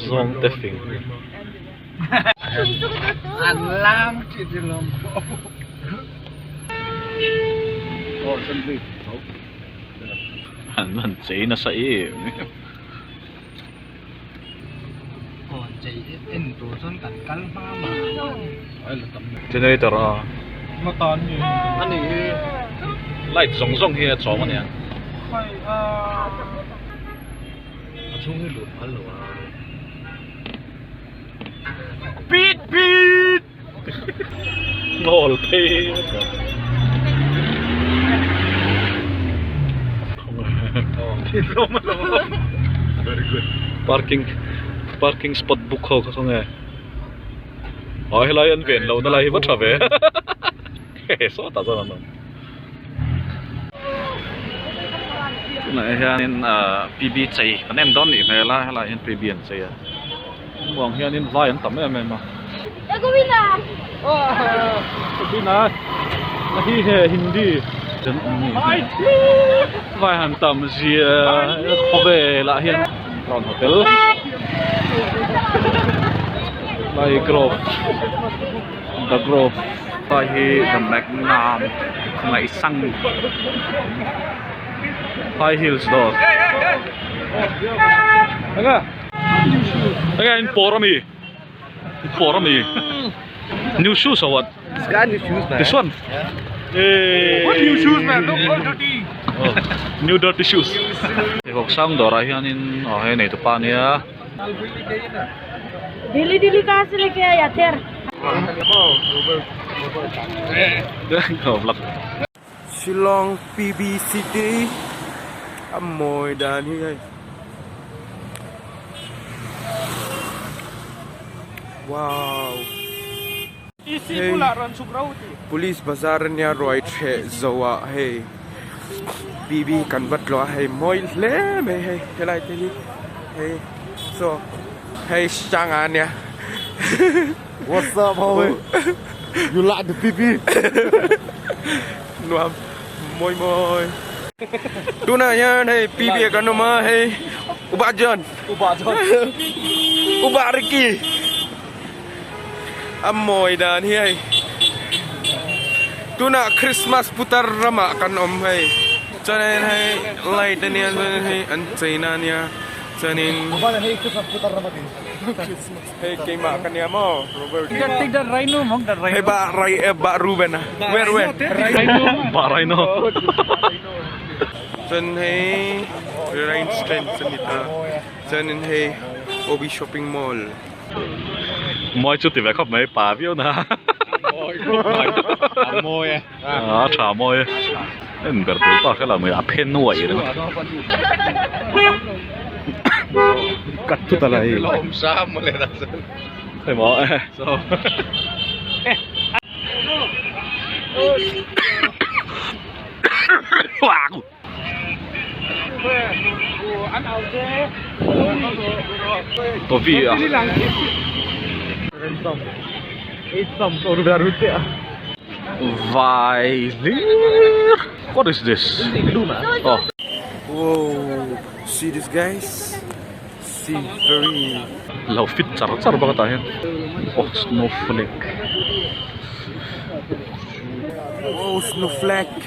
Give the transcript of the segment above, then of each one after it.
Zawngte fing. An han chei nasa em em. Generator a light zawng zawng hi a chawm a nia. Pit pit Hnawl phei Parking parking spot book ho kha khawnge aw helai an ven lohna lai hi va tha ve hehe sawtah chuan an awm tunah hianin ahh P B chei kan en dawn nih hmel a helaiah hian P B an chei a. Muang hianin vai an tam em em a. Hindi vai han tam zia khawvel ah hian Crown Hotel lai Grove The Grove lai hi The Magnum Ngaihsang High Heels dawr. Enge in pawr ami in pawr ami new shoes or what This guy new shoes man this one hey What new shoes man look all dirty oh new dirty shoes pheikhawk sang dawrah hianin aw hei nei tupa ania Delhi Delhi kahan se leke aaya ther Shillong PB City a mawi dan hi hei wow hei police bazar ania ruai theh zo ah hei PB kan va tlawh a hei mawi hle mai hei helai te hi hei saw hei hranga ania. What's up homie? You like the PB? Nuam mawi mawi. Tunah hian hei PB ah kan awm a hei Uba John. Uba John. Uba Ricky. A mawi dan hi hei. Tunah Christmas putar ramah kan awm hei. Chuanin hei light ania chuanin hei an cheina ania chuanin. Hei keimah ka nia maw Robert. Hei ba rai ba Ruben a. Where where? Ba Rhino. Chuan hei Reliance Trends a ni ta. Chuanin hei OB Shopping Mall. Mawi chu ti ve khawp mai pa viau na. A mawi e. A tha mawi e. En ber tur pa hre lo mai a phen nuai ringawt. Cut thut a la hei. Hei maw e. Tovi a. Vai hlir. What is this? Oh. Whoa, see this guys? See very. Lo fit char char bawk a tah hian. Oh snowflake. Whoa snowflake.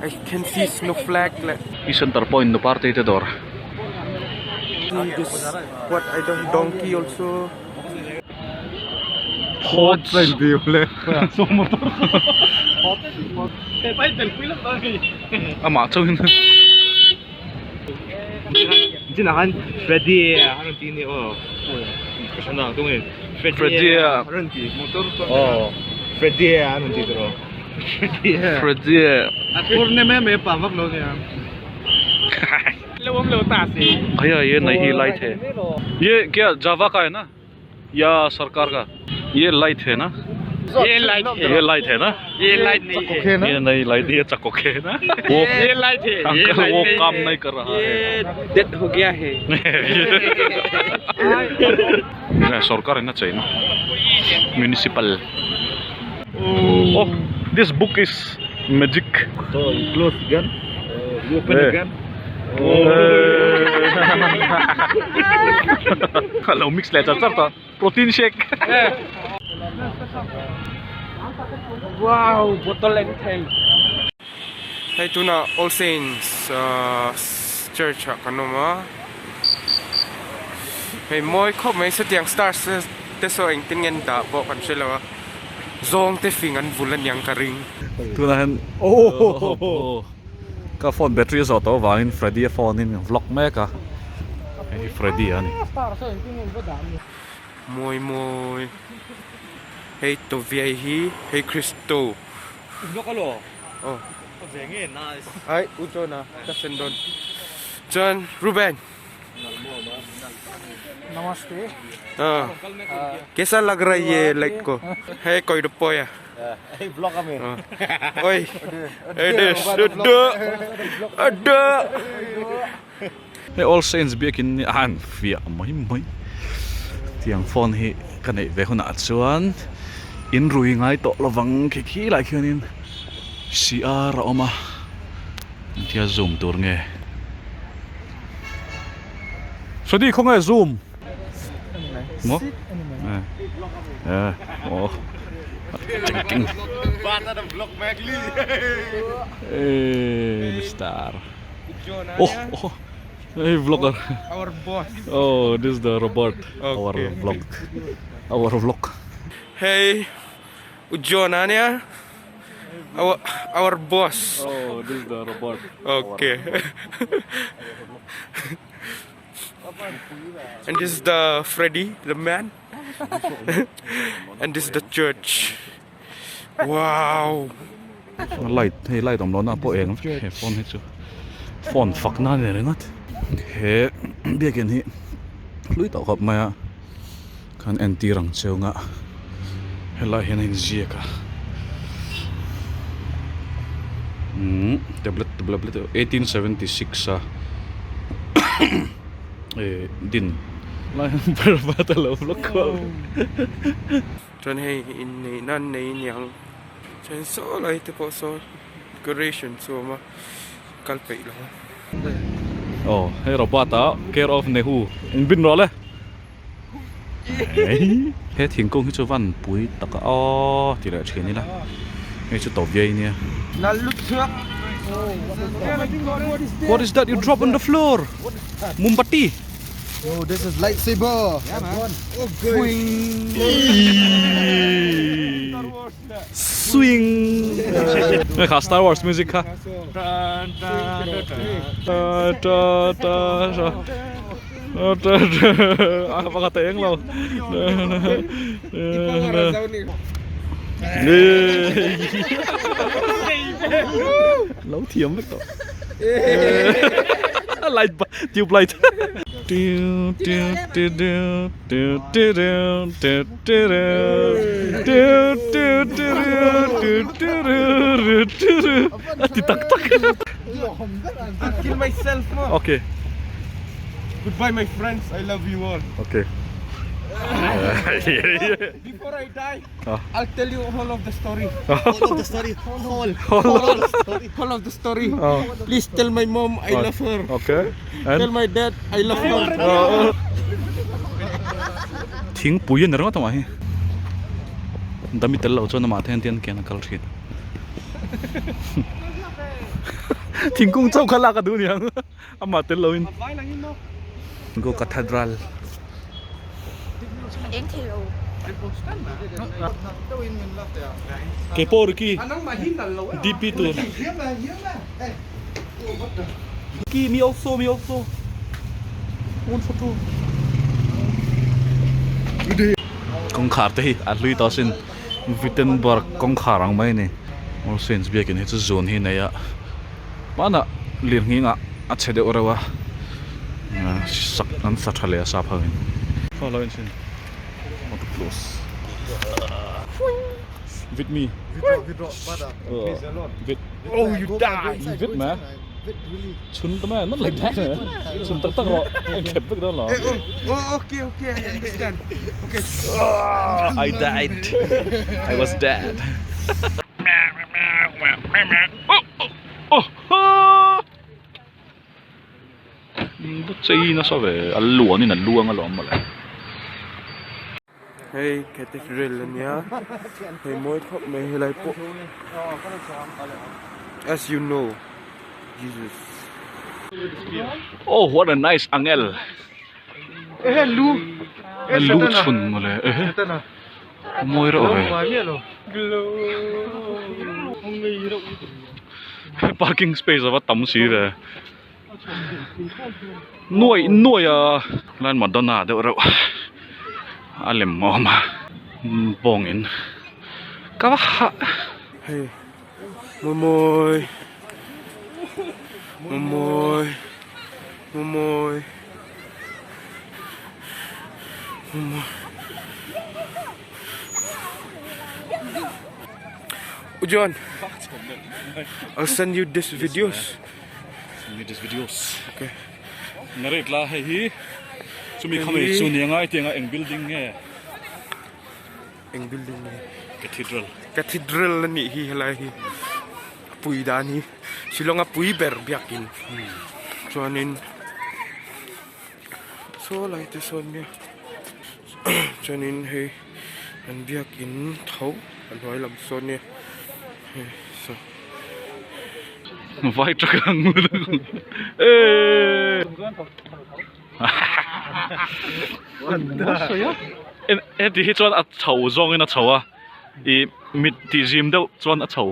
I can see snowflake leh. I center point nu party te dawr. See this what I don't donkey also. Pots. Amah chauhin. Freddy Freddy a. Oh. Freddy a an ti tawh. Freddy a. भैया ये नहीं light है ये क्या जावा का है ना या सरकार का ये लाइट है ना ये लाइट ये लाइट है ना ये लाइट नहीं है ये नहीं लाइट ये चकोके है ना वो ये लाइट है अंकल वो काम नहीं कर रहा है डेथ हो गया है सरकार है ना चाहिए ना municipal oh this book is magic So you close again, you open Eh. again. Lo mix leh char char tawh protein shake Wow bottle and tank Hei tunah All Saints Church ah kan awm a hei mawi khawp mai satiang stars te saw engtin nge an dah pawh kan hre lo a zawng te fing an vul aniang ka ring. Tunah hian oh ka phone battery a zawh tawh avangin Freddy a phone in vlog mek a hei hi Freddy a ni. Mawi mawi hei Toviai hi hei Christo. Vlog alo. Aw. Ka ve nge nice. Ai u John-a ka sen dawn. Chuan Ruben. Namaste. Ah. Kaisa lag raha ye light ko? Hei koi du pawh a. Hei vlog ami. Oi. Ada. Ada. Hei All Saints biakin a han fiah mai mai. Tiang phone hi ka neih ve hunah chuan in rui ngai tawh lovang khi khi lai khianin CR a awm a engtia zoom tur nge Sadi khawnge zoom maw eh aw ching ching eh star oh oh hey vlogger Our boss. Oh, this is the Robert. Our Okay. vlog. Our vlog. Hey, Ujjona ania. Our, our boss. Oh, this is the Robert. Okay. And this is the Freddy, the man. And this is the church. Wow. Light, hei light awm lohna pawh eng vek he phone hi chu phone fak na ani ringawt he biakin hi hlui tawh khawp mai a khan entir ang cheu nga helai hian a inziak a umm tablet tablet 1876 a eh din lai hian parvat a lo vlog kual. Chuan hei inneih nan nei aniang chuan saw lai te pawh saw decoration chu a awm a kal peih lo a. Aw hei Robert a care of Nehu in bin rawh le he thingkung hi chu van pui tak a aw ti leh thin ila hei chu to viai nia. What is that you drop on the floor? Mumbati. Oh, this is lightsaber. Yeah, man. Oh, good. Swing. Nghe kha Star Wars music kha. Ta ta ta ta. Ta ta. A va ka eng lo. Lo thiam vek tawh. Light tube light. A ti tak tak. Kill myself mo. Okay. Goodbye my friends, I love you all. Okay. Before I die, I'll tell you all of the story. All of the story. All. All of the story. Please tell my mom I love her. Okay. Tell my dad I love her. Thingpui a ni ringawt amah hi. Dami tel loh chuan amah te hian tian kian a kal thin. Thingkung chauh kha lak a duh niang amah tel loin. Go Cathedral. Ke pawh Ricky DP tur. Ricky me also me also. One photo. Kawngkhar te hi a hlui tawh sin Wittenberg kawngkhar ang mai a ni. All Saints biakin hi chu zun hi nei a. Hmanah lirnghing ah a chhe deuh reuh a sak an sa tha leh a sap ho in. Khaw lo in sin. Want to close. Vid me. Vid. Oh you die. Vid me. Chhun ta mai not like that. Chhun tak tak rawh. Eng khep vek dawn lo. Oh okay okay I understand. Okay. I died. I was dead. Chei nasa ve a luan in a luang alawm mawle. Hei cathedral a nia hei mawi khawp mai helai pawh as you know Jesus. Oh what a nice angel. Ehe lu lu chhun mawle ehe mawi reuh ve. Parking space a va tam si ve. Nuaih nuaih a lan Madonna deuh reuh a lem a awm a bawng in ka va hah. Hei mawi mawi mawi mawi U John I'll send you this videos. Send me this videos. Okay. Narrate la hei hi chumi khami chu ni anga tianga eng building nge eng building nge cathedral cathedral ani hi helai hi pui dan hi Shillong a pui ber biakin chuanin saw lai te sawn nia chuanin hei an biakin tho a hnuai lam sawn nia hei saw. Vai truck ang eee heti hi chuan a chho zawngin a chho a ih mit tih zim deuh chuan a chho.